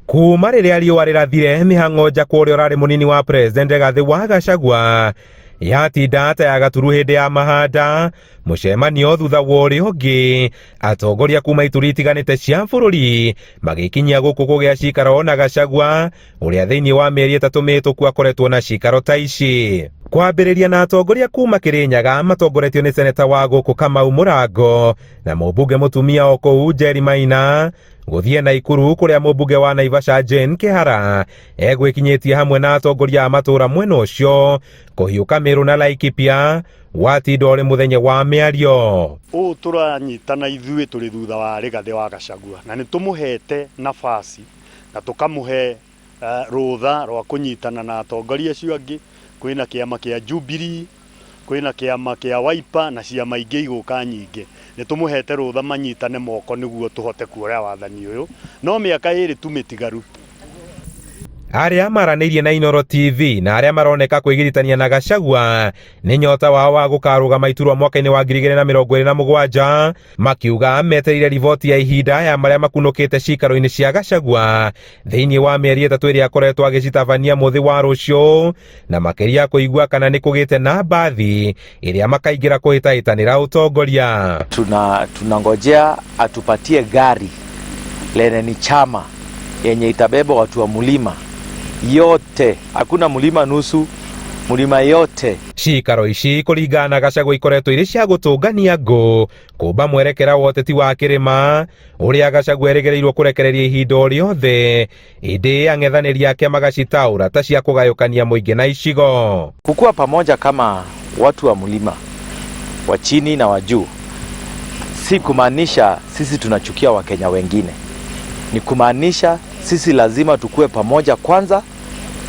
Kuma rĩrĩa riũa rĩrathire mĩhang'o njakwo ũrĩa ũrarĩ mũnini wa president Rigathĩ wa Gachagua yatinda ta ya gaturu hĩndĩ ya mahanda mũcemanio thutha wa ũrĩa ũngĩ atongoria kuma ituri itiganĩte cia bũrũri magĩkinyia gũkũ kũgĩa cikaro na Gachagua ũrĩa thĩinĩ wa mĩeri 3 mĩhĩtũku akoretwo na cikaro ta ici. Kwambĩrĩria na atongoria kuma Kĩrĩnyaga matongoretio nĩ seneta wa gũkũ Kamau Mũrango na mũmbunge mũtumia o kũu Njeri Maina gũthiĩ Naikuru kũrĩa mũmbunge wa Naivasha Jane Kĩhara egwĩkinyĩtie hamwe na atongoria a matũũra mwena ũcio kũhiũka Meru na Laikipia watinda ũrĩ mũthenya wa mĩario. Ũũ tũranyitana ithuĩ tũrĩ thutha wa Rigathĩ wa Gachagua na nĩ tũmũhete nafasi na tũkamũhe rũtha rwa kũnyitana na atongoria acio angĩ. Kwĩna kĩama kĩa Jubilee, kwĩna kĩama kĩa Wiper na ciama ingĩ igũka nyingĩ. Nĩ tũmũhete rũtha manyitane moko nĩguo tũhote kuoya wathani ũyũ, no mĩaka 2 tu mĩtigaru. Arĩa maranĩirie na Inooro TV na arĩa maroneka kwĩgiritania na Gachagua nĩ nyota wao wa gũkarũgama iturwa mwaka-inĩ wa 2027 makiuga metereire riboti ya ihinda ya marĩa makunũkĩte cikaro-inĩ cia Gachagua thĩinĩ wa mĩeri 3 ĩrĩa akoretwo agĩcitabania mũthĩ wa rũciũ na makĩria kũigua kana nĩ kũgĩte na mbathi ĩrĩa makaingĩra kũhĩtahĩtanĩra ũtongoria. Tunangojea atupatie gari lenye ni chama yenye itabeba watu wa mlima yote, hakuna mlima nusu, mlima yote. Cikaro ici kũringana na Gachagua ikoretwo irĩ cia gũtũngania ngũ kũmba mwerekera wa ũteti wa kĩrĩma ũrĩa Gachagua erĩgĩrĩirwo kũrekereria ihinda o rĩothe ĩndĩ ang'ethanĩri ake magacitaũra ta cia kũgayũkania mũingĩ na icigo. Kukua pamoja kama watu wa mlima wa chini na wa juu si kumaanisha sisi tunachukia Wakenya wengine, ni kumaanisha sisi lazima tukue pamoja kwanza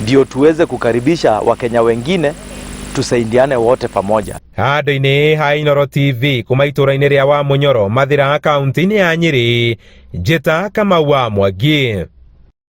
ndio tuweze kukaribisha Wakenya wengine, tusaidiane wote pamoja. Handũ-inĩ ha Inooro TV kuma itũũra-inĩ rĩa Wamunyoro Mathira kaunti-inĩ ya Nyĩrĩ, Njĩta Kamau wa Mwangi.